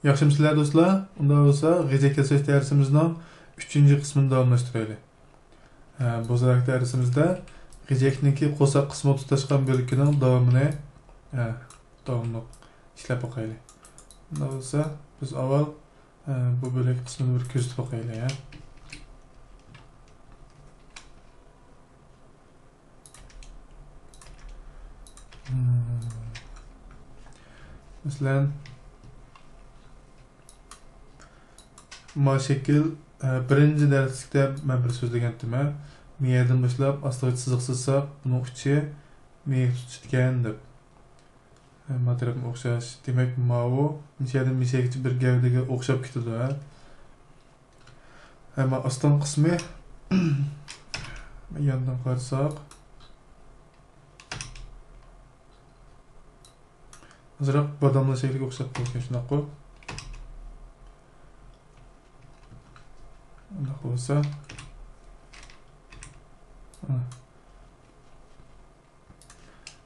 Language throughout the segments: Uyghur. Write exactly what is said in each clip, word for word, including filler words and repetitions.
ياخشىمۇسىلەر دوستلار؟ ئۇنداق بولسا غېجەك ياساش دەرسىمىزنىڭ ئۈچىنچى قىسمىنى داۋاملاشتۇرايلى. ھە، بۇ ساۋاقتىكى دەرسىمىزدە غېجەكنىڭكى قورساق قىسمىغا تۇتاشقان بۆلىكىنىڭ داۋامىنى، ھە، داۋاملىق ئىشلەپ باقايلى. ئۇنداق بولسا بىز ئاۋۋال، ھە، بۇ بۆلەك قىسمىنى بىر كۆزىتىپ باقايلى، ھە. مم. مەسىلەن، ما شەكىل، ئە، بىرىنچى دەرسلىكتە مەن بىر سۆزلىگەنتىم، ھە. مىيەدىن باشلاپ ئاستىغىچە سىزىق سىزساق، بۇنىڭ ئۇچى مىيەگە تۇتىشىدىكەن دەپ. ھە، ما تەرەپمۇ ئوخشاش. دېمەك، ماۋۇ مىشەدىن مىشەگىچە بىر گەۋدىگە ئوخشاپ كېتىدۇ، ھە. ئەمما ئاستىنقى قىسمى ياندىن قارىساق، ئازراق باداملا شەكلىگە ئوخشاپ قالغان، شۇنداققۇ؟ ئۇنداق بولسا،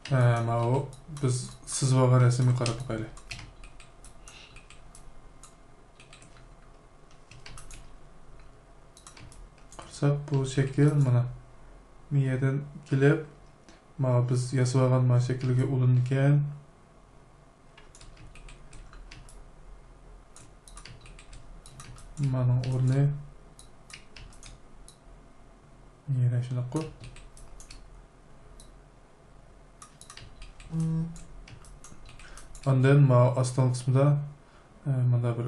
ھە، ماۋۇ بىز سىزىۋالغان رەسىمگە قاراپ باقايلى. قارىساق، بۇ شەكىل مانا مىيەدىن كېلىپ، ماۋۇ بىز ياسىۋالغان مانا شەكىلگە ئۇلىنىدىكەن. مانىڭ ئورنى يەنە شۇنداققۇ. ئاندىن ماۋۇ ئاستىنقى قىسمىدا، ئە، مۇنداق بىر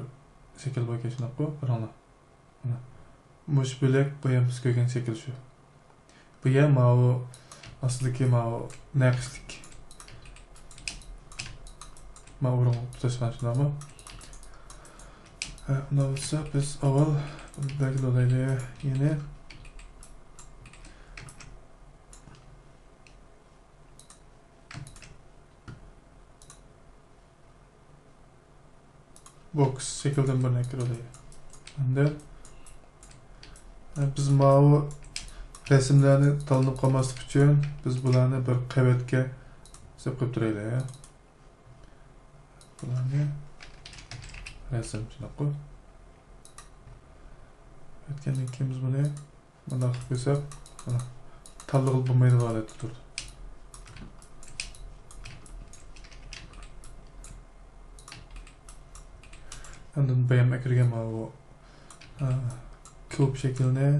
شەكىل باركەن، شۇنداققۇ، قاراڭلار. مانا. مۇشۇ بۆلەك بايام بىز كۆرگەن شەكىل شۇ. بۇ يەر ماۋۇ ئاستىدىكى ماۋۇ نەقىشلىك. ماۋۇ ئورۇنغا تۇتاشقان، شۇنداقمۇ؟ ھە، ئۇنداق بولسا بىز ئاۋۋال بۇنى بەلگىلىۋالايلى. يەنى بوكس شەكىلدىن بىرنى ئەكىرىۋالايلى. ئەمدى، ئە، بىز ماۋۇ رەسىملەرنى تاللىنىپ قالماسلىق ئۈچۈن، بىز بۇلارنى بىر قەۋەتكە سېلىپ قويۇپ تۇرايلى. بۇلارنى رەسىم، شۇنداققۇ؟ ئۆتكەندىن كېيىن بىز بۇنى مۇنداق قىلىپ قويساق، مانا، تاللىغىلى بولمايدىغان ھالەتتە تۇرىدۇ. ئاندىن بايام ئەكىرگەن ماۋۇ، ئا، كۇب شەكلىنى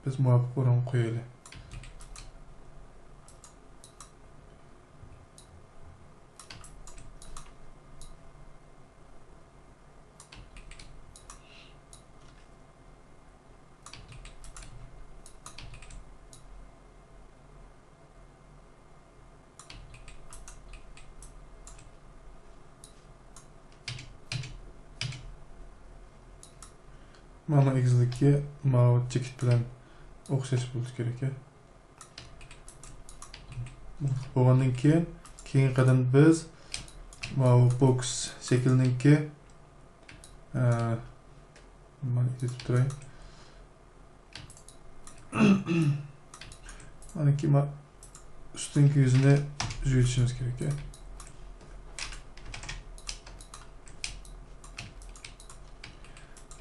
بىز مۇۋاپىق ئورۇنغا قويايلى. مانا ئېگىزلىكى ماۋۇ چېكىت بىلەن ئوخشاش بولۇشى كېرەك. بولغاندىن كېيىن، كېيىنكى قەدەمدە بىز ماۋۇ بوكس شەكلىنىڭكى، ئە، مانا ئېتىپ تۇراي. مانا كېيىن ما-، ئۈستۈنكى يۈزىنى ئۈزۈۋېتىشىمىز كېرەك.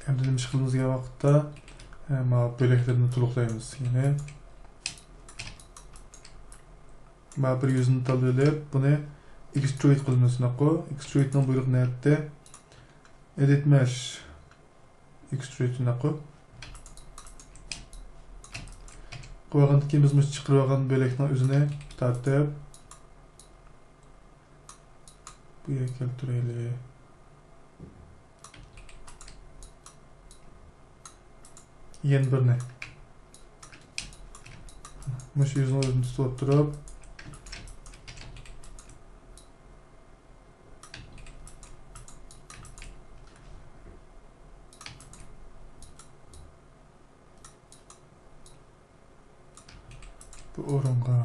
ئەمدى نېمە ئىش قىلىمىز دېگەن ۋاقىتتا، ئە، ماۋۇ بۆلەكلىرىنى تولۇقلايمىز. يەنى ماۋۇ بىر يۈزنى تاللىۋېلىپ، بۇنى ئېكسترۇد قىلىمىز، شۇنداققۇ؟ ئېكسترۇدنىڭ بۇيرۇقى نەدە؟ ئېدىت مەش. ئېكسترۇد، شۇنداققۇ؟ قىلىۋالغاندىن كېيىن بىز مۇشۇ چىقىرىۋالغان بۆلەكنىڭ ئۆزىنى تارتىپ، بۇ يەرگە كەلتۈرەيلى. يەنە بىرنى. مۇشۇ يۈزنىڭ ئۆزىنى تۇتۇپ تۇرۇپ. بۇ ئورۇنغا.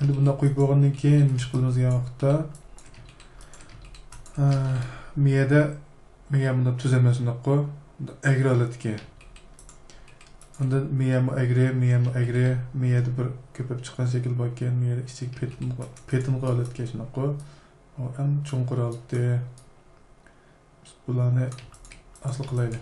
ئەمدى بۇنداق قويۇپ بولغاندىن كېيىن نېمە ئىش قىلىمىز دېگەن ۋاقىتتا، ئە، مىيەدە، مىيە مۇنداق تۈز ئەمەس، مۇنداققۇ، ئەگرى ھالەتتىكى. ئاندىن مىيەمۇ ئەگرى، مىيەمۇ ئەگرى، مىيەدە بىر كۆپەپ چىققان شەكىل باركەن، مىيەدە كىچىك پېتىنغا، پېتىنغا ھالەتكە شۇنداققۇ. ئۇ ئەڭ چوڭقۇر ھالىتى. بىز بۇلارنى ئاسىل قىلايلى.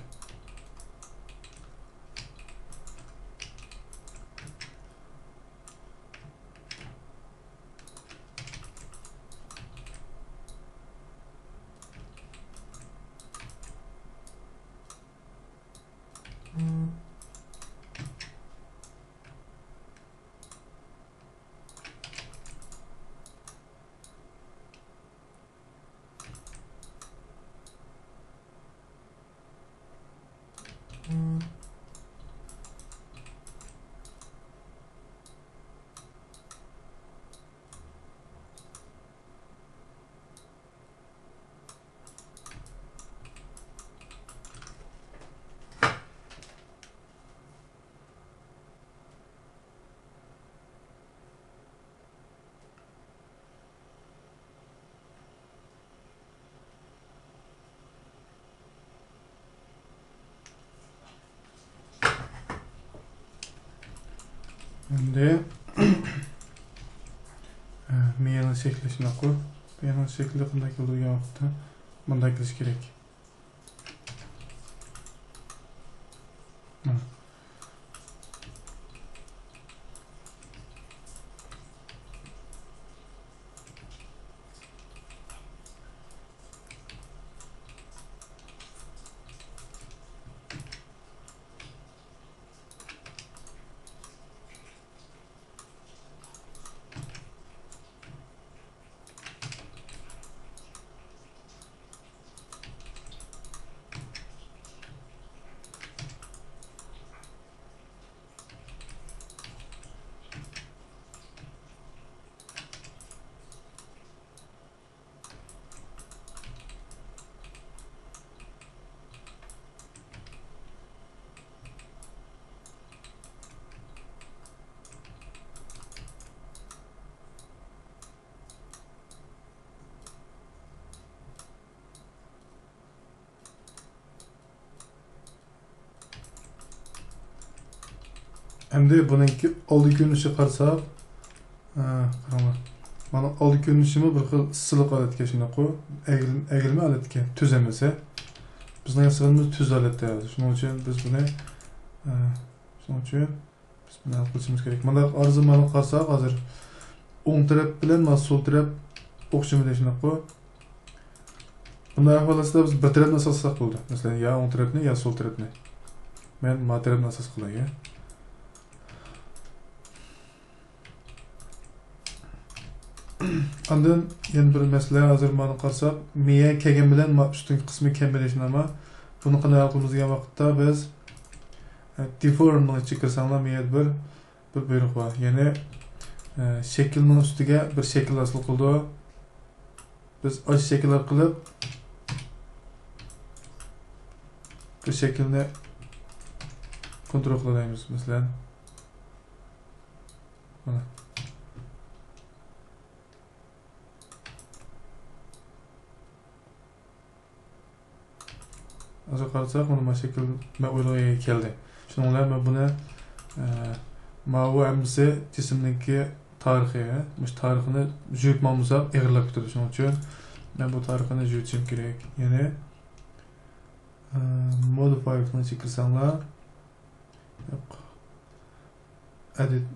ئەمدى، ئە، مىيەنىڭ شەكلى شۇنداققۇ. مىيەنىڭ شەكلى قانداق كېلىدۇ دېگەن ۋاقىتتا مۇنداق كېلىشى كېرەك. ئەمدى بۇنىڭكى ئالدى كۆرۈنۈشىگە قارىساق، ھە، قاراڭلار. مانا ئالدى كۆرۈنۈشىمۇ بىر خىل سىلىق ھالەتكە شۇنداققۇ. ئەگىل-، ئەگىلمە ھالەتكە، تۈز ئەمەس، ھە. بىزنىڭ ياسىغىنىمىز تۈز ھالەتتە ھازىر. شۇنىڭ ئۈچۈن بىز بۇنى، ھە، شۇنىڭ ئۈچۈن بىز بۇنى ھەل قىلىشىمىز كېرەك. مانا ھازىر مانا قارىساق، ھازىر ئوڭ تەرەپ بىلەن مانا سول تەرەپ ئوخشىمىدى شۇنداققۇ. بۇنداق ئەھۋال ئاستىدا بىز بىر تەرەپنى ئاساس قىلساق بولىدۇ. مەسىلەن، يا ئوڭ تەرەپنى، يا سول تەرەپنى. مەن ما تەرەپنى ئاساس قىلاي، يا. ئاندىن يەنە بىر مەسىلە، ھازىر مانا قارىساق، مىيە كەلگەن بىلەن ما ئۈستۈنكى قىسمى كەلمىدى شۇنداقمۇ. بۇنى قانداق ھەل قىلىمىز دېگەن ۋاقىتتا بىز، ئە، دېفورمنىڭ ئىچىگە كىرسەڭلار، مىيەدە بىر بىر بۇيرۇق بار. يەنى، ئە، شەكىلنىڭ ئۈستىگە بىر شەكىل ھاسىل قىلىدۇ. بىز ئاشۇ شەكىل ئارقىلىق بىر شەكىلنى كونترول قىلالايمىز، مەسىلەن. مانا. ھازىر قارىساق، مانا ما شەكىل مەن ئويلىغان يەرگە كەلدى. شۇنىڭ بىلەن مەن بۇنى، ئە، ماۋۇ ھەممىسى جىسىمنىڭكى تارىخى، مۇشۇ تارىخىنى يۇيۇپ ماڭمىساق ئېغىرلاپ كېتىدۇ. شۇنىڭ ئۈچۈن مەن بۇ تارىخىنى يۇيۇشۇم كېرەك. يەنى، ئە، مودىفاينىڭ ئىچىگە كىرسەڭلار، ياق. ئېدىت.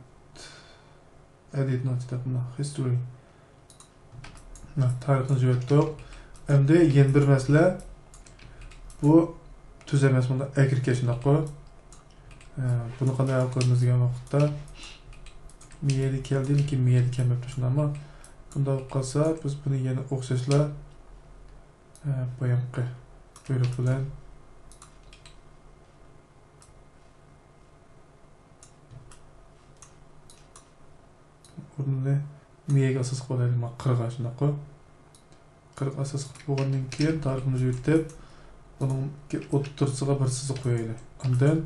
ئېدىتنىڭ ئىچىدە مانا ھىستورى. مانا تارىخنى يۈزۈۋەتتۇق. ئەمدى يەنە بىر مەسىلە. بۇ تۈز ئەمەس، بۇندا ئەگرىكەن شۇنداققۇ. ئە، بۇنى قانداق ھەل قىلىمىز دېگەن ۋاقىتتا، مىيەدە كەلدى، لېكىن مىيەدە كەلمەپتۇ شۇنداقمۇ. بۇنداق بولۇپ قالسا، بىز بۇنى يەنە ئوخشاشلا، ئە، بايامقى بۇيرۇق بىلەن ئورنىنى مىيەگە ئاساس قىلىپ ئالايلى، مانا قىرىققا شۇنداققۇ. قىرىق ئاساس قىلىپ بولغاندىن كېيىن تارىخنى يۈزۈۋېتىپ، بۇنىڭ ئوتتۇرىسىغا بىر سىزىق قويايلى. ئاندىن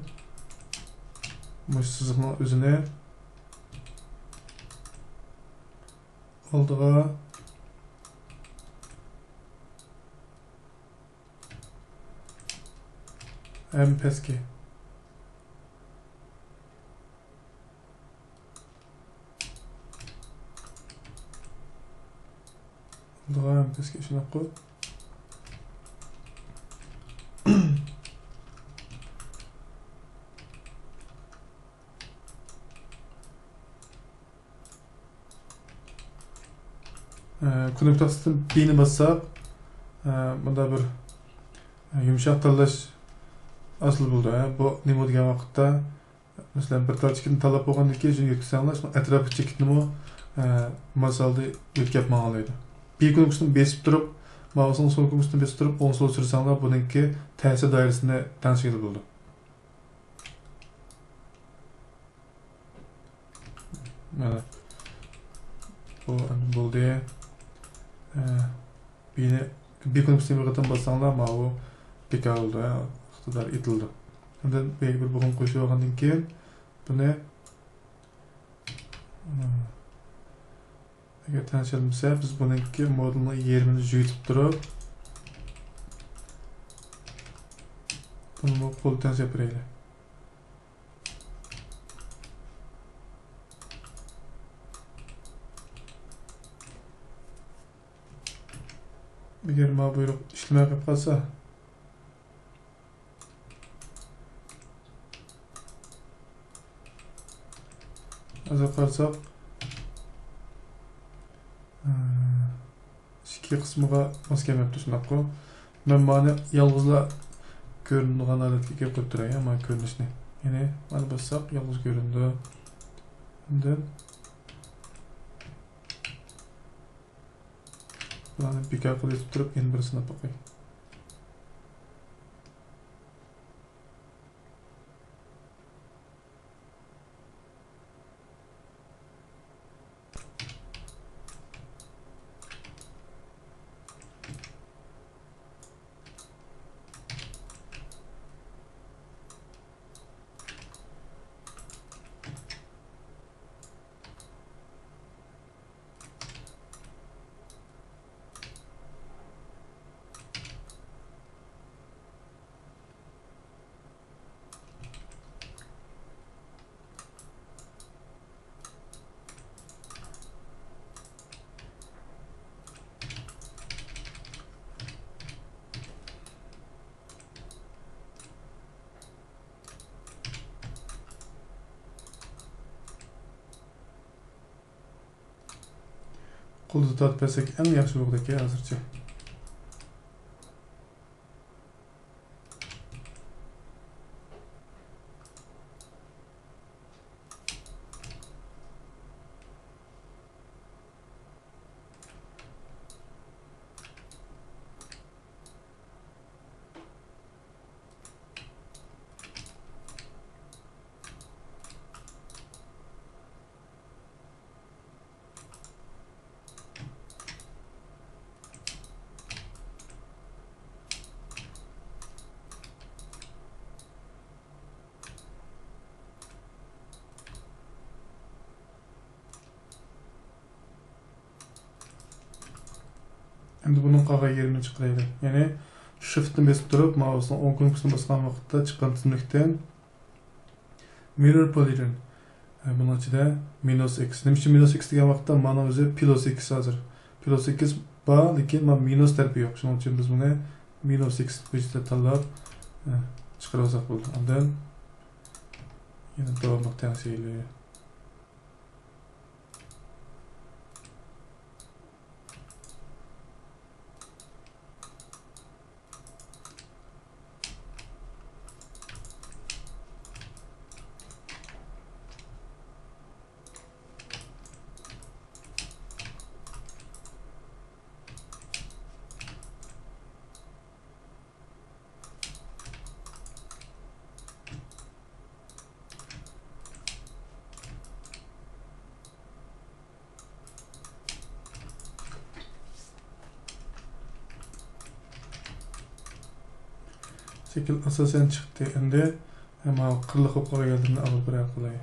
مۇشۇ سىزىقنىڭ ئۆزىنى ئالدىغا ھەم پەسكە. بولىدىغان ھەممىسىگە ئىشىنىپ قوي. ئە، كۇنۇپكا تاختىسىدىن بىنى باسساق، ئە، مۇندا بىر، ئە، يۇمشاق تاللاش ھاسىل بولىدۇ. ئە، بۇ نېمە دېگەن ۋاقىتتا، مەسىلەن، بىر تال چېكىتنى تاللاپ بولغاندىن كېيىن، شۇنى يۆتكىسەڭلار، شۇ ئەتراپقى چېكىتنىمۇ، ئە، ماس ھالدا يۆتكەپ ماڭالايدۇ. بى كۇنۇپكىسىنى بېسىپ تۇرۇپ، ماۋۇسىنىڭ سول كۇنۇپكىسىنى بېسىپ تۇرۇپ، ئوڭ سول سۈرسەڭلار، بۇنىڭكى تەسىر دائىرىسىنى تەڭشىگىلى بولىدۇ. مانا. بۇ ئەمدى بولدى. ئە، بىنى، بى كۇنۇپكىسىنى بىر قېتىم باسساڭلار، ماۋۇ بىكار بولىدۇ، ھە، ئىقتىدار ئېتىلىدۇ. ئاندىن بۇ يەرگە بىر بۇغۇم قوشۇۋالغاندىن كېيىن، بۇنى، ئە، ئەگەر تەڭشەلمىسە، بىز بۇنىڭكى مودېلنىڭ يېرىمىنى يۆتۈپ تۇرۇپ، بۇنىمۇ قول تەڭشەپ بېرەيلى. ئەگەر ما بۇيرۇق ئىشلىمەي قېلىپ قالسا، ھازىر قارىساق، ئە، ئىككى قىسمىغا ماس كەلمەپتۇ، شۇنداققۇ؟ مەن مانى يالغۇزلا كۆرۈنىدىغان ھالەتكە كەلتۈرۈپ تۇراي، مانا كۆرۈنۈشنى. يەنى مانا باسساق، يالغۇز كۆرۈنىدۇ. ئاندىن بۇلارنى بىكار قىلىپ تۇرۇپ، يەنە بىر سىناپ باقاي. قولدا تارتىپ بەرسەك ئەڭ ياخشى بولغۇدەك ھازىرچە. ئەمدى بۇنىڭ قالغان يېرىنى چىقىرايلى. يەنى شىفتنى بېسىپ تۇرۇپ، مائۇسنىڭ ئوڭ كۇنۇپكىسىنى باسقان ۋاقىتتا چىققان تىزىملىكتىن مىررور پولىگون. ئە، بۇنىڭ ئىچىدە مىنۇس ئىكس. نېمە ئۈچۈن مىنۇس ئىكس دېگەن ۋاقىتتا مانا ئۆزى پلۇس ئىكس ھازىر. پلۇس ئىكس بار، لېكىن مانا مىنۇس تەرىپى يوق. شۇنىڭ ئۈچۈن بىز بۇنى مىنۇس ئىكس بويىچە تاللاپ، ئە، چىقىرىۋالساق بولىدۇ. ئاندىن يەنە داۋاملىق تەڭشەيلى. شەكىل ئاساسەن چىقتى. ئەمدى ماۋۇ قىرلىق بولۇپ قالغان يەرلىرىنى ئاغدۇرۇپ بېرەي.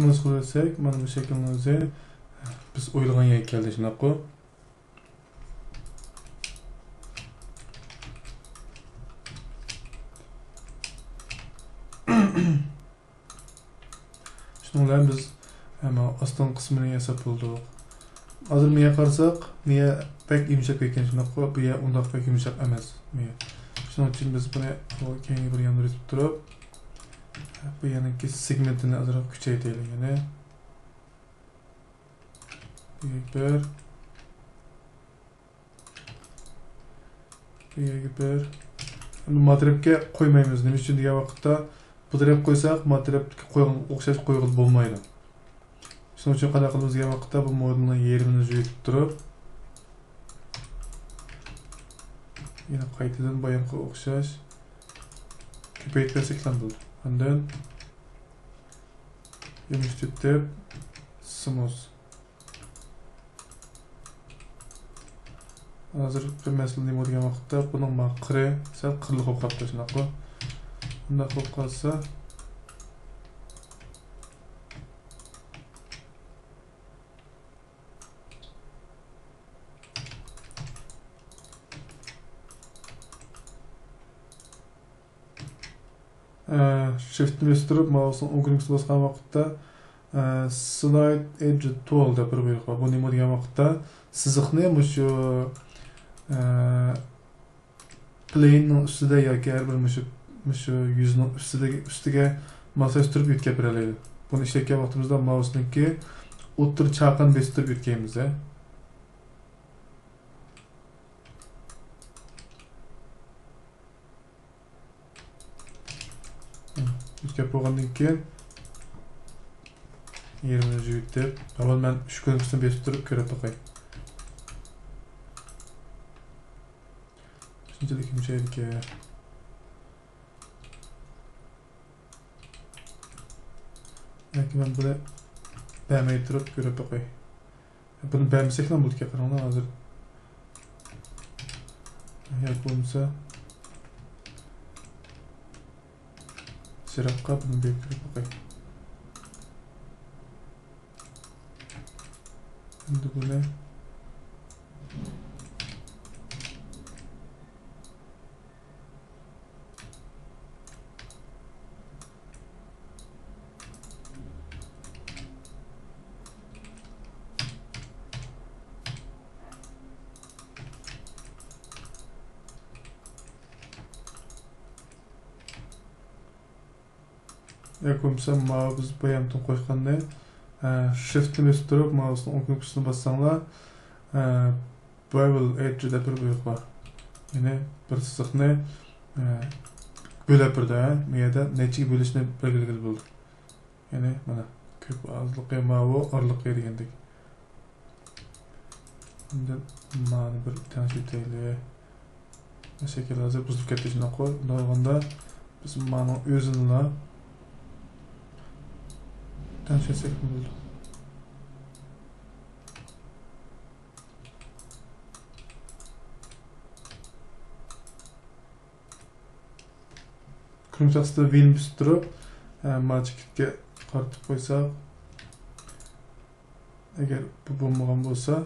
نۇسخا بەرسەك، مانا بۇ شەكىلنىڭ ئۆزى بىز ئويلىغان يەرگە كەلدى، شۇنداققۇ؟ شۇنىڭ بىلەن بىز، ئە، مانا ئاستىنقى قىسمىنى ياساپ بولدۇق. ھازىر مىيە قارىساق، مىيە بەك يۇمشاق ئىكەن، شۇنداققۇ؟ بۇ يەر ئۇنداق بەك يۇمشاق ئەمەس مىيە. شۇنىڭ ئۈچۈن بىز بۇنى كەينىگە بىر ياندۇرۇپ تۇرۇپ، بۇ يەرنىڭكى سېگمېنتىنى ئازراق كۈچەيتەيلى يەنە. بۇ يەرگە بىر. بۇ يەرگە بىر. ئەمدى ما تەرەپكە قويمايمىز. نېمە ئۈچۈن دېگەن ۋاقىتتا، بۇ تەرەپكە قويساق، ما تەرەپكە قويغان ئوخشاش قويغىلى بولمايدۇ. شۇنىڭ ئۈچۈن قانداق قىلىمىز دېگەن ۋاقىتتا، بۇ مودېلنىڭ يېرىمىنى يۆتكىلەپ تۇرۇپ، يەنە قايتىدىن بايامقىغا ئوخشاش كۆپەيتىپ بەرسەكلا بولىدۇ. ئاندىن يۇمشىتىپ، سموز. ھازىرقى مەسىلە نېمە دېگەن ۋاقىتتا، بۇنىڭ ما قىرى سەل قىرلىق بولۇپ قاپتۇ، شۇنداققۇ؟ بۇنداق بولۇپ قالسا، ئە، شىفتنى بېسىپ تۇرۇپ، ماۋۇسنىڭ ئوڭ كنوپكىسىنى باسقان ۋاقىتتا، ئە، سلايد ئېدج تول دەپ بىر بۇيرۇق بار. بۇ نېمە دېگەن ۋاقىتتا، سىزىقنى مۇشۇ، ئە، پلېيننىڭ ئۈستىدە ياكى ھەر بىر مۇشۇ، مۇشۇ يۈزنىڭ ئۈستىدىكى، ئۈستىگە ماسلاشتۇرۇپ يۆتكەپ بېرەلەيدۇ. بۇنى ئىشلەتكەن ۋاقتىمىزدا ماۋۇسنىڭكى ئوتتۇرا چاقىنى بېسىپ تۇرۇپ يۆتكەيمىز، ھە. يۆتكەپ بولغاندىن كېيىن، يېرىمىنى يۆتكەپ، ئاۋۋال مەن ئۈچ كۇنۇپكىسىنى بېسىپ تۇرۇپ كۆرۈپ باقاي. شۇنچىلىك يۇمشايدىكەن. ياكى مەن بۇنى بەرمەي تۇرۇپ كۆرۈپ باقاي. بۇنى بەرمىسەكلا بولىدىكەن، قاراڭلار ھازىر. ياكى بولمىسا، چىراغقا بۇنى بېرىپ كۆرۈپ باقاي. ئەمدى بۇنى ياكى بولمىسا ماۋۇ بىز بايامتىن قوشقاننى، ئە، شىفتنى بېسىپ تۇرۇپ، ماۋۇسنىڭ ئوڭ كنوپكىسىنى باسساڭلار، ئە، بېۋېل ئېدج دەپ بىر بۇيرۇق بار. يەنى بىر سىزىقنى، ئە، بۆلۈپ بېرىدۇ، ھە؟ بۇ يەردە نەچچىگە بۆلۈشنى بەلگىلىگىلى بولىدۇ. يەنى مانا، كۆپ ئازلىقى ماۋۇ، ئارىلىقى دېگەندەك. ئاندىن مانى بىر تەڭشىۋېتەيلى. شەكىل ھازىر بۇزۇلۇپ كەتتى، شۇنداققۇ؟ بۇنداق بولغاندا بىز مانىڭ ئۆزىنىلا تەڭشەتسەك بولىدۇ. كۇنۇپكىسىدا ۋىن بېسىپ تۇرۇپ، ئە، ما چېكىتكە قارىتىپ قويساق، ئەگەر بۇ بولمىغان بولسا،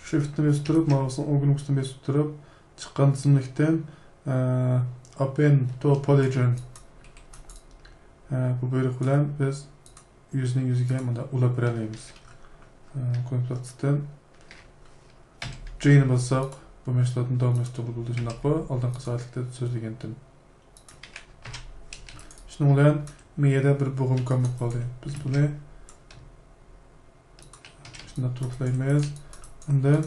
شىفتنى بېسىپ تۇرۇپ، ماۋۇسنىڭ ئوڭ كنوپكىسىنى بېسىپ تۇرۇپ، چىققان تىزىملىكتىن، ئە، Append to Polygon، ئە، بۇ بۇيرۇق بىلەن بىز يۈزنى يۈزگە مۇنداق ئۇلاپ بېرەلەيمىز. ئە، كونسولدىن جېينى باسساق، بۇ مەشغۇلاتنى داۋاملاشتۇرغىلى بولىدۇ، شۇنداققۇ؟ ئالدىنقى سائەتلىكتە سۆزلىگەنتىم. شۇنىڭ بىلەن مېيەدە بىر بوغۇم كام بولۇپ قالدى. بىز بۇنى شۇنداق تۇرۇقلايمىز. ئاندىن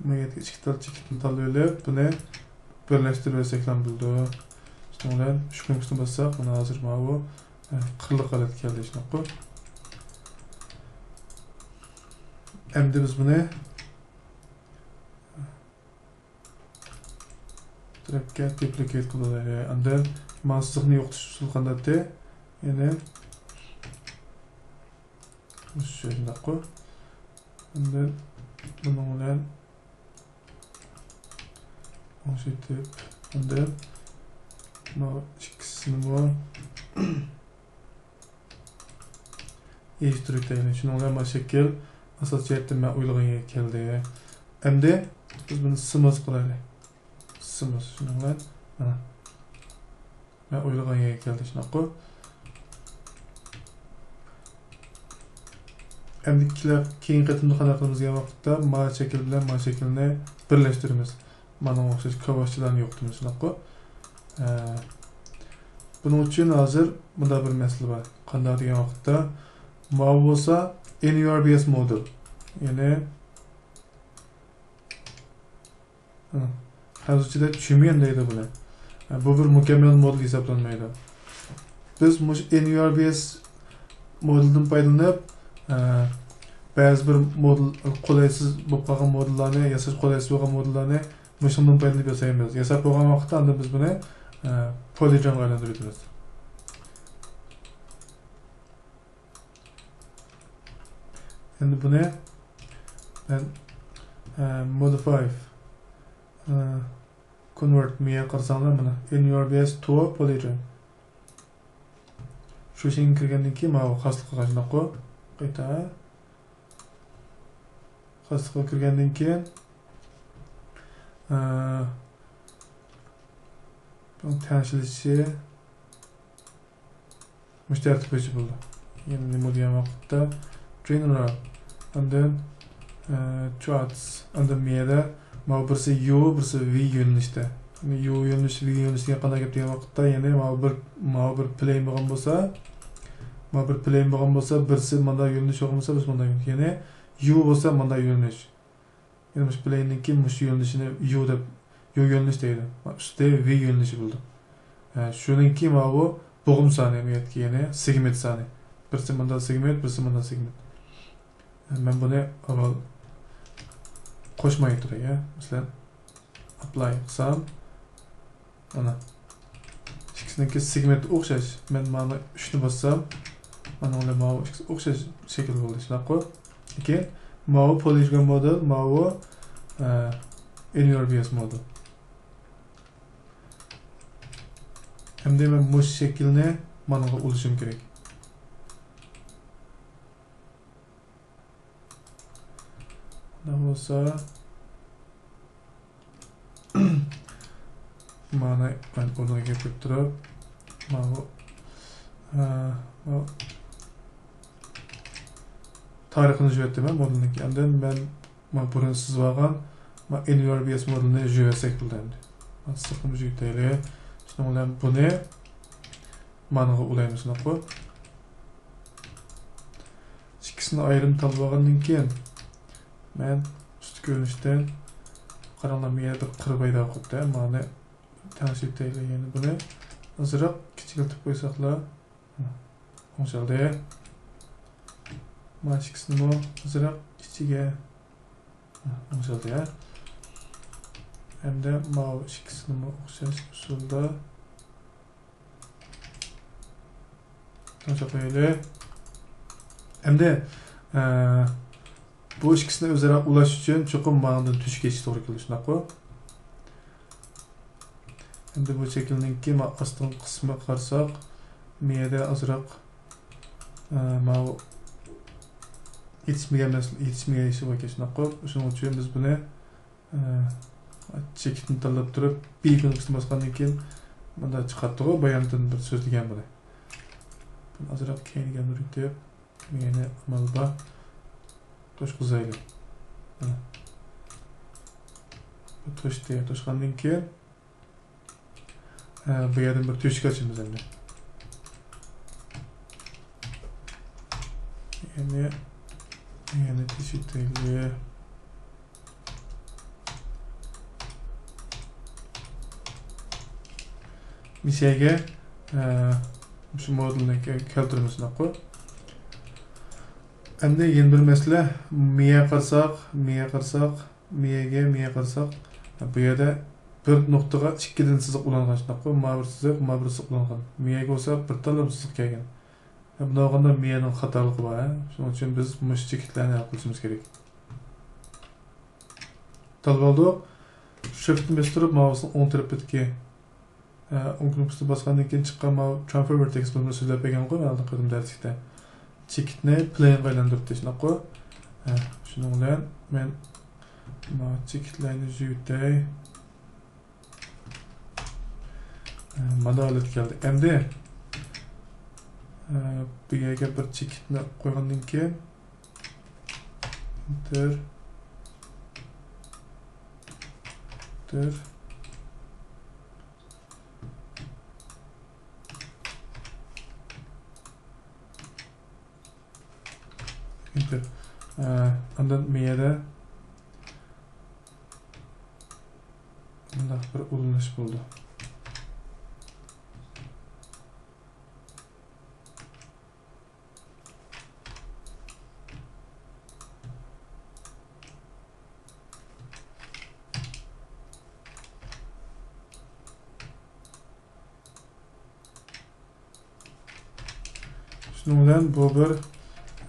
مېيەدىكى ئىككى تال چېكىتنى تاللىۋېلىپ، بۇنى بىرلەشتۈرۈۋەرسەكلا بولىدۇ. شۇنىڭ بىلەن ئۈچ كۇنۇپكىسىنى باسساق، مانا ھازىر ماۋۇ، ئە، قىرلىق ھالەتكە كەلدى، شۇنداققۇ؟ ئەمدى بىز بۇنى تەرەپكە دۇپلىكېت قىلىۋالايلى. ئاندىن مانا سىزىقنى يوقىتىش ئۇسۇلى قانداقتى؟ يەنى شۇنداققۇ. ئاندىن بۇنىڭ بىلەن ئوڭشىتىپ، ئاندىن مانا ئىككىسىنىمۇ ئېيىشتۈرۈپ دەيلى. شۇنىڭ بىلەن مانا شەكىل ئاساسىي جەھەتتىن مەن ئويلىغان يەرگە كەلدى. ئەمدى بىز بۇنى سىمىز قىلايلى. سىمىز. شۇنىڭ بىلەن مانا مەن ئويلىغان يەرگە كەلدى، شۇنداققۇ؟ ئەمدى كېلە-، كېيىنكى قېتىمدا قانداق قىلىمىز دېگەن ۋاقىتتا، ما شەكىل بىلەن ما شەكىلنى بىرلەشتۈرىمىز. مانا ئوخشاش كاۋاشچىلارنى يوقىتىمىز، شۇنداققۇ؟ ئە، بۇنىڭ ئۈچۈن ھازىر مۇنداق بىر مەسىلە بار. قانداق دېگەن ۋاقىتتا، ماۋۇ بولسا N U R B S مودېل. يەنى، ھە، خەنزۇچىدا چۈميۈەن دەيدۇ بۇنى. بۇ بىر مۇكەممەل مودېل ھېسابلانمايدۇ. بىز مۇشۇ N U R B S مودېلدىن پايدىلىنىپ، ئە، بەزى بىر مودېل، قولايسىز بولۇپ قالغان مودېللارنى، ياساش قولايسىز بولغان مودېللارنى مۇشۇنىڭدىن پايدىلىنىپ ياسايمىز. ياساپ بولغان ۋاقىتتا ئاندىن بىز بۇنى، ئە، پولىگونغا ئايلاندۇرۇۋېتىمىز. ئەمدى بۇنى مەن، ئە، مودىفاي، ئە، كونۋېرت مىيە قىلساڭلار مانا N U R B S to polygon. شۇ شەكىلگە كىرگەندىن كېيىن ماۋۇ خاسلىققا قايتىدۇ. قايتا خاسلىققا كىرگەندىن كېيىن، ئە، بۇنىڭ تەڭشىلىشى مۇشۇ تەرتىپ بويىچە بولىدۇ. يەنە نېمە دېگەن ۋاقىتتا، general، ئاندىن، ئە، charts، ئاندىن مىيەدە ماۋۇ بىرسى U، بىرسى V يۆنىلىشتە. يەنى U يۆنىلىش، V يۆنىلىش دېگەن قانداق گەپ دېگەن ۋاقىتتا، يەنى ماۋۇ بىر، ماۋۇ بىر پلېين بولغان بولسا، ماۋۇ بىر پلېين بولغان بولسا، بىرسى مانداق يۆنىلىش بولغان بولسا، بىرسى مانداق يۆنىلىش. يەنى U بولسا مانداق يۆنىلىش. يەنى مۇشۇ پلېيندىن كېيىن مۇشۇ يۆنىلىشنى U دەپ، U يۆنىلىش دەيدۇ. ئۈستى V يۆنىلىشى بولىدۇ. ھە، شۇنىڭكى ماۋۇ بوغۇم سانى، ئەمەلىيەتتىكى، يەنى سېگمېنت سانى. بىرسى مۇنداق سېگمېنت، بىرسى مۇنداق سېگمېنت. ھە، مەن بۇنى ئاۋۋال قوشماي تۇراي، ھە. مەسىلەن، ئاپلاي قىلسام، مانا. ئىككىسىنىڭكى سېگمېنتى ئوخشاش. مەن مانا ئۈچنى باسسام، مانا ماۋۇ ئىككىسى ئوخشاش شەكىل بولدى، شۇنداققۇ؟ لېكىن ماۋۇ پولىگون مودېل، ماۋۇ، ئە، N U R B S مودېل. ئەمدى مەن مۇشۇ شەكىلنى مانىڭغا ئۇلىشىم كېرەك. ئۇنداق بولسا، مانا مەن ئۇنى كەلتۈرۈپ تۇرۇپ، ماۋۇ، ئە، ماۋۇ تارىخىنى يۈزۈۋەتتىم مەن مودېلنىڭكى. ئاندىن مەن، مانا بۇرۇن سىزىۋالغان، مانا N U R B S مودېلىنى يۈزۈۋەتسەك بولىدۇ ئەمدى. مانا سىزىقنى يۈزۈۋېتەيلى. شۇنىڭ بىلەن بۇنى مانىڭغا ئۇلايمىز، شۇنداققۇ؟ ئىككىسىنى ئايرىم تاللىۋالغاندىن كېيىن، مەن ئۈستى كۆرۈنۈشتىن، قاراڭلار، مۇ يەردە بىر قىر پەيدا بولۇپ قاپتۇ. مانى تەڭشىتەيلى. يەنە بۇنى ئازراق كىچىكلىتىپ قويساقلا، ئوڭشالدى. مانا ئىككىسىنىمۇ ئازراق ئىچىگە، ئوڭشالدى، ھە. ھەمدە ماۋۇ ئىككىسىنىمۇ ئوخشاش ئۇسۇلدا. تۇنجۇقلايلى. ئەمدى، ئە، بۇ ئىككىسىنى ئۆزئارا ئۇلاش ئۈچۈن چوقۇم ماڭىدىن تۆشۈك ئېچىش توغرا كېلىدۇ، شۇنداققۇ؟ ئەمدى بۇ شەكىلنىڭكى ما-، ئاستىنقى قىسمىغا قارىساق، مىيەدە ئازراق، ئە، ماۋۇ يېتىشمىگەن مەسىلە، يېتىشمىگەن ئىشى باركەن، شۇنداققۇ؟ شۇنىڭ ئۈچۈن بىز بۇنى ئە، چېكىتنى تاللاپ تۇرۇپ، بى كۇنۇپكىسىنى باسقاندىن كېيىن، مۇنداق چىقاتتىغۇ، بايانتىن بىر سۆزلىگەن بۇنى. بۇنى ئازراق كەينىگە بۇرۇتۇپ، يەنە ئامال بار. توشقۇزايلى. مانا. بۇ توشتى. توشقاندىن كېيىن، ئە، بۇ يەردىن بىر تۆشۈك ئاچىمىز ئەمدى. يەنە، يەنە تېشىتەيلى. مىسىيەگە، ئە، شۇ مودېلنى كە-، كەلتۈرىمىز، شۇنداققۇ؟ ئەمدى يەنە بىر مەسىلە، مىيە قارىساق، مىيە قارىساق، مىيەگە، مىيە قارىساق، بۇ يەردە بىر نۇقتىغا ئىككىدىن سىزىق ئۇلانغان، شۇنداققۇ؟ ما بىر سىزىق، ما بىر سىزىق ئۇلانغان. مىيەگە بولسا بىر تاللا سىزىق كەلگەن. بۇنداق بولغاندا مىيەنىڭ خاتالىقى بار، ھە؟ شۇنىڭ ئۈچۈن بىز مۇشۇ چېكىتلەرنى ھەل قىلىشىمىز كېرەك. تاللاپ ئالدۇق. شىفتنى بېسىپ تۇرۇپ، ماۋۇسىنىڭ ئوڭ تەرىپىدىكى ئە، ئوڭ كنوپكىسىنى باسقاندىن كېيىن چىققان ماۋۇ transfer vertex بولۇپ سۆزلەپ بەرگەنغۇ مەن ئالدىنقى قېتىم دەرسلىكتە. چېكىتنى planeغا ئايلاندۇرۇپ تاشلاپقۇ. ئە، شۇنىڭ بىلەن مەن ماۋۇ چېكىتلەرنى يۈزۈۋېتەي. ئە، مانا ھالەتكە كەلدى. ئەمدى، ئە، بۇ يەرگە بىر چېكىتنى قويغاندىن كېيىن، enter، enter. ئىنتېر. ئە، ئاندىن مىيەدە مۇنداق بىر ئۇلىنىش بولدى. شۇنىڭ بىلەن بۇ بىر،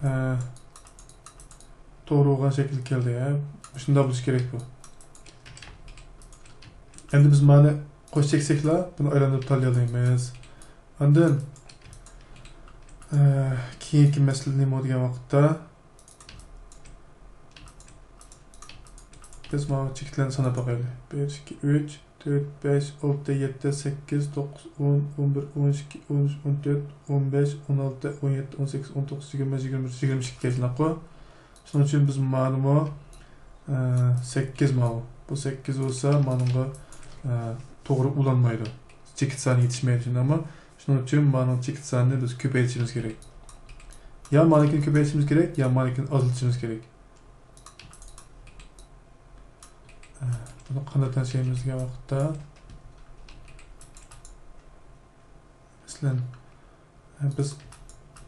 ئە، توغرا بولغان شەكىلگە كەلدى، ھە. شۇنداق بولۇشى كېرەك بۇ. ئەمدى بىز مانى قوش چەكسەكلا، بۇنى ئايلاندۇرۇپ تاللىيالايمىز. ئاندىن، ئە، كېيىنكى مەسىلە نېمە دېگەن ۋاقىتتا، بىز ماۋۇ چېكىتلەرنى ساناپ باقايلى. بىر، ئىككى، ئۈچ، تۆت، بەش، ئالتە، يەتتە، سەككىز، توققۇز، ئون، ئون بىر، ئون ئىككى، ئون ئۈچ، ئون تۆت، ئون بەش، ئون ئالتە، ئون يەتتە، ئون سەككىز، ئون توققۇز، يىگىرمە، يىگىرمە بىر، يىگىرمە ئىككى كەلگەنكۇ. شۇنىڭ ئۈچۈن بىز مانىمۇ، ئە، سەككىز ماۋۇ. بۇ سەككىز بولسا مانىڭغا، ئە، توغرا ئۇلانمايدۇ. چېكىت سانى يېتىشمەيدۇ، شۇنداقمۇ؟ شۇنىڭ ئۈچۈن مانىڭ چېكىت سانىنى بىز كۆپەيتىشىمىز كېرەك. يا مانىڭكىنى كۆپەيتىشىمىز كېرەك، يا مانىڭكىنى ئازلىتىشىمىز كېرەك. بۇنى قانداق تەڭشەيمىز دېگەن ۋاقىتتا، مەسىلەن، بىز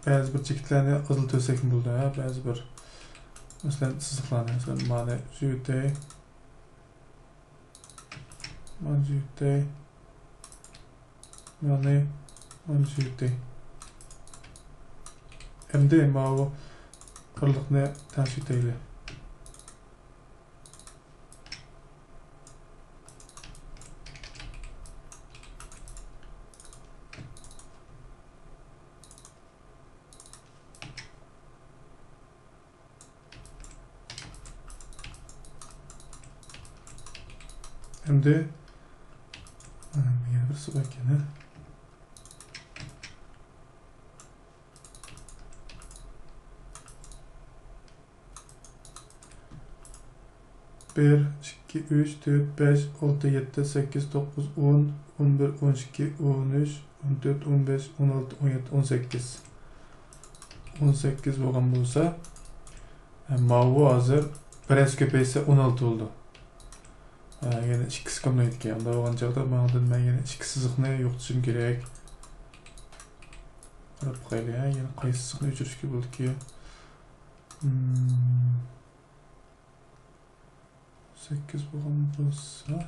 بەزى بىر چېكىتلەرنى ئازلىتىۋەتسەكمۇ بولىدۇ، ھە، بەزى بىر، مەسىلەن، سىزىقلارنى، مەسىلەن، مانى يۈزۈۋېتەي. مانى يۈزۈۋېتەي. مانى، مانى يۈزۈۋېتەي. ئەمدى ماۋۇ ئارىلىقنى تەڭشىۋېتەيلى. ئەمدى، ئە، يەنە بىرسى بار ئىكەن، ھە؟ بىر، ئىككى، ئۈچ، تۆت، بەش، ئالتە، يەتتە، سەككىز، توققۇز، ئون، ئون بىر، ئون ئىككى، ئون ئۈچ، ئون تۆت، ئون بەش، ئون ئالتە، ئون يەتتە، ئون سەككىز. ئون سەككىز بولغان بولسا، ھە، ماۋۇ ھازىر بىرەرسى كۆپەيسە ئون ئالتە بولىدۇ. ھە، يەنە ئىككىسى كاملايدىكەن. ئۇنداق بولغان چاغدا ماڭىدىن مەن يەنە ئىككى سىزىقنى يوقىتىشىم كېرەك. قاراپ باقايلى، ھە، يەنە قايسى سىزىقنى ئۆچۈرۈشكە بولىدىكى. مم. سەككىز بولغان بولسا.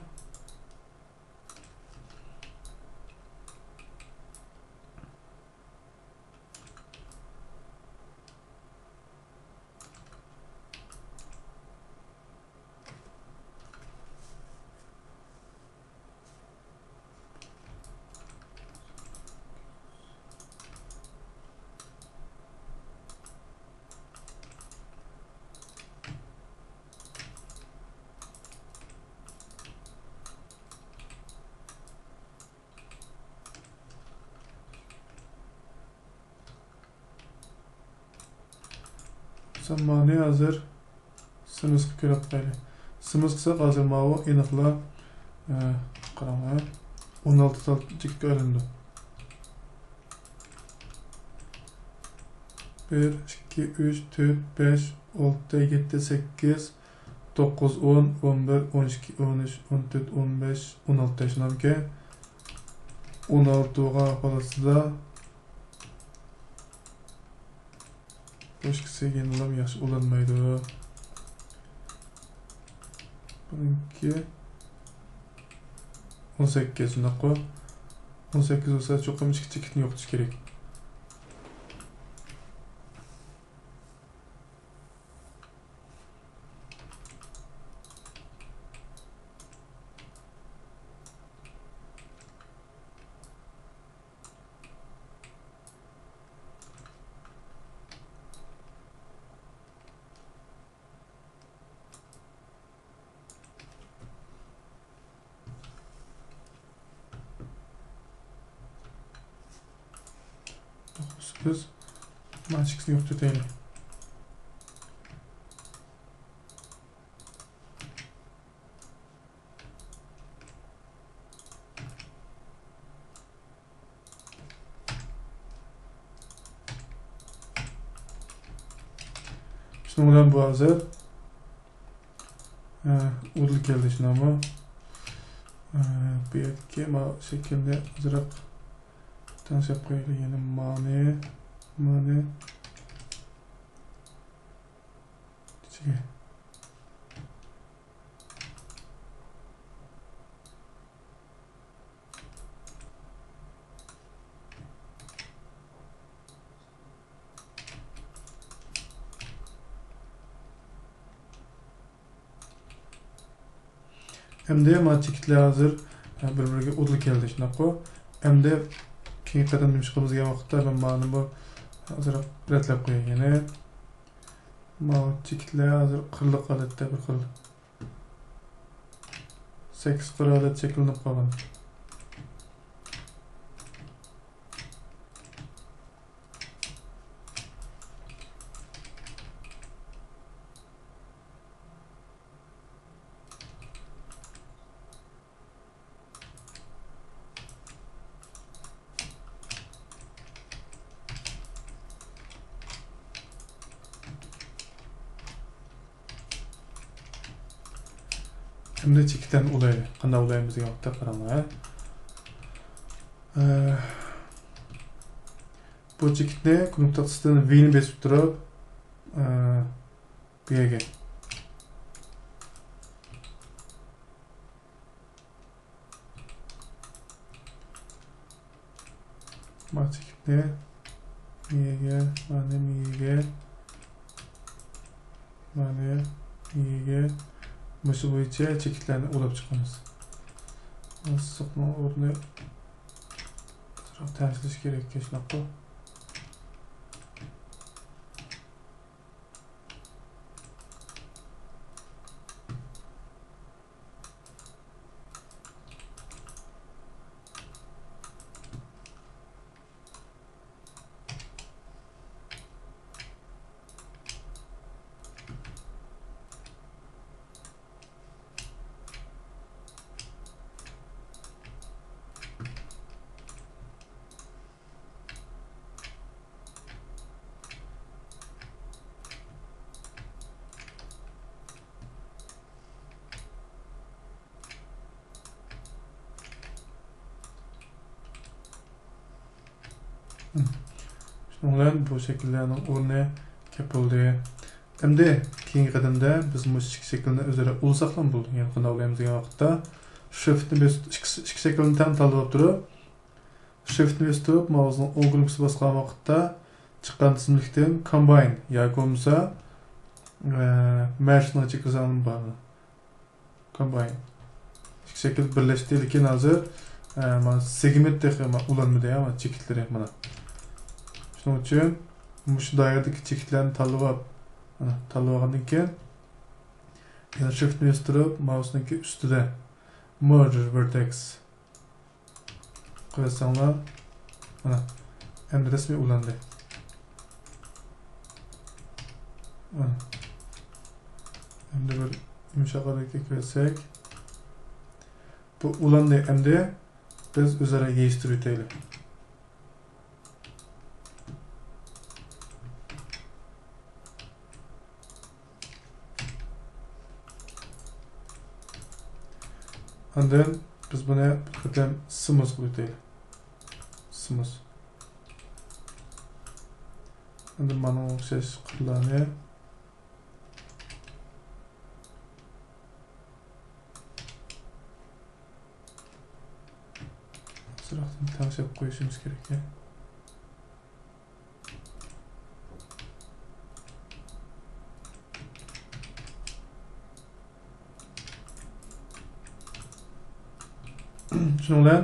سامانى ھازىر سىمىسقا كۆرۈپ باقايلى. سىمىس قىلساق ھازىر ماۋۇ ئېنىقلا، ئە، قاراڭلار، ئون ئالتە تال جىككە ئايلىنىدۇ. بىر، ئىككى، ئۈچ، تۆت، بەش، ئالتە، يەتتە، سەككىز، توققۇز، ئون، ئون بىر، ئون ئىككى، ئون ئۈچ، ئون تۆت، ئون بەش، ئون ئالتە شۇنداقمىكەن؟ ئون ئالتە بولغان ھالەتتە، ئىككىسى يەنىلا ياخشى ئۇلانمايدۇ. بۇنىڭكى ئون سەككىز، شۇنداققۇ؟ ئون سەككىز بولسا، چوقۇم ئىككى چېكىتنى يوقىتىش كېرەك. توققۇز، سەككىز. مانا ئىككىسىنى يوقىتىۋېتەيلى. شۇنىڭ بىلەن بۇ ھازىر، ئە، ئۇدۇل كەلدى، شۇنداقمۇ؟ ئە، بۇ يەردىكى ما شەكىلنى ئازراق تەڭشەپ قويايلى. يەنە مانى، مانى. ئەمدى مانا چېكىتلەر ھازىر، ئە، بىر-بىرىگە ئۇدۇل كەلدى، شۇنداققۇ؟ ئەمدى كېيىنكى قېتىم نېمە ئىش قىلىمىز دېگەن ۋاقىتتا مەن مانىمۇ ئازراق رەتلەپ قوياي يەنە. ماۋۇ چېكىتلەر ھازىر قىرلىق ھالەتتە بىر خىل سەككىز قىر ھالەت شەكىللىنىپ قالغان. ئەمدى چېكىتلەرنى ئۇلايلى. قانداق ئۇلايمىز دېگەن ۋاقىتتا قاراڭلار. ئە، بۇ چېكىتنى كۇنۇپكا تاختىسىدىن ۋنى بېسىپ تۇرۇپ، ئە، بۇ يەرگە. مانا چېكىتنى مىيەگە، مانى مىيەگە، مانى مىيەگە. مۇشۇ بويىچە چېكىتلەرنى ئۇلاپ چىقىمىز. سىزىقنىڭ ئورنى ئازراق تەڭشىلىش كېرەك، شۇنداققۇ؟ شۇنىڭ بىلەن بۇ شەكىللەرنىڭ ئورنى كەپ بولدى. ئەمدى كېيىنكى قەدەمدە بىز مۇشۇ ئىككى شەكىلنى ئۆزئارا ئۇلىساقلا بولىدۇ. يەنى قانداق ئۇلايمىز دېگەن ۋاقىتتا، شىفتنى بېسىپ، ئىككى، ئىككى شەكىلنى تەڭ تاللاپ تۇرۇپ، شىفتنى بېسىپ تۇرۇپ، ماۋۇسنىڭ ئوڭ كۇنۇپكىسى باسقان ۋاقىتتا چىققان تىزىملىكتىن كومباين ياكى بولمىسا، ئە، مەرجنىڭ چېكىزاڭ بار. كومباين. ئىككى شەكىل بىرلەشتى، لېكىن ھازىر، ئە، مانا سېگمېنت تېخى ما-، ئۇلانمىدى، ھە، مانا چېكىتلىرى مانا. شۇنىڭ ئۈچۈن مۇشۇ دائىرىدىكى چېكىتلەرنى تاللىۋاپ، مانا تاللىۋالغاندىن كېيىن يەنە شىفتنى بېسىپ تۇرۇپ، ماۋۇسنىڭكى ئۈستىدە مېرج ۋېرتېكس قويساڭلار، مانا، ئەمدى رەسمىي ئۇلاندى. مانا. ئەمدى بىر يۇمشاق ھالەتكە كىرسەك، بۇ ئۇلاندى. ئەمدى بىز ئۆزئارا يېيىشتۈرۈۋېتەيلى. ئاندىن بىز بۇنى بىر قېتىم سموس قىلىپ ئۆتەيلى. سموس. ئەمدى مانا ئوخشاش قىرلارنى ئازراقتىن تەڭشەپ قويۇشىمىز كېرەك. شۇنىڭ بىلەن،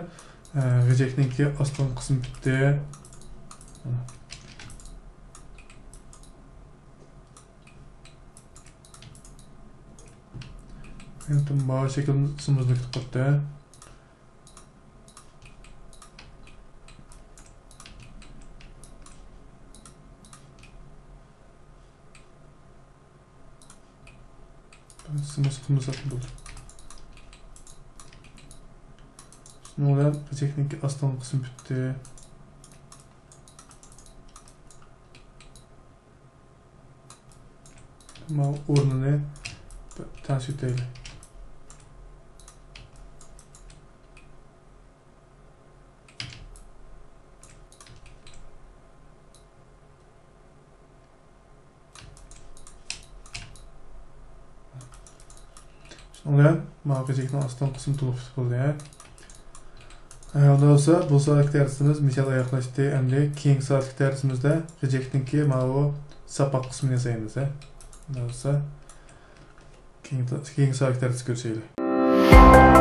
ئە، غېجەكنىڭكى ئاستىنقى قىسمى پۈتتى. ماۋۇ شەكىلنى سىمىزلىك قىلىپ قويدى. سىمىز قىلمىساق بولدى. شۇنىڭ بىلەن غېجەكنىڭكى ئاستىنقى قىسمى پۈتتى. ماۋۇ ئورنىنى تەڭشىتەيلى. شۇنىڭ بىلەن ماۋۇ غېجەكنىڭ ئاستىنقى قىسمى تولۇق پۈتۈپ بولدى. ھە، ئۇنداق بولسا، بۇ سائەتلىك دەرسىمىز مىسال ئاياغلاشتى. ئەمدى كېيىنكى سائەتلىك دەرسىمىزدە غېجەكنىڭكى ماۋۇ ساپاق قىسمىنى ياسايمىز. ھە، ئۇنداق بولسا، كېيىنكى، كېيىنكى سائەتلىك دەرستە كۆرۈشەيلى.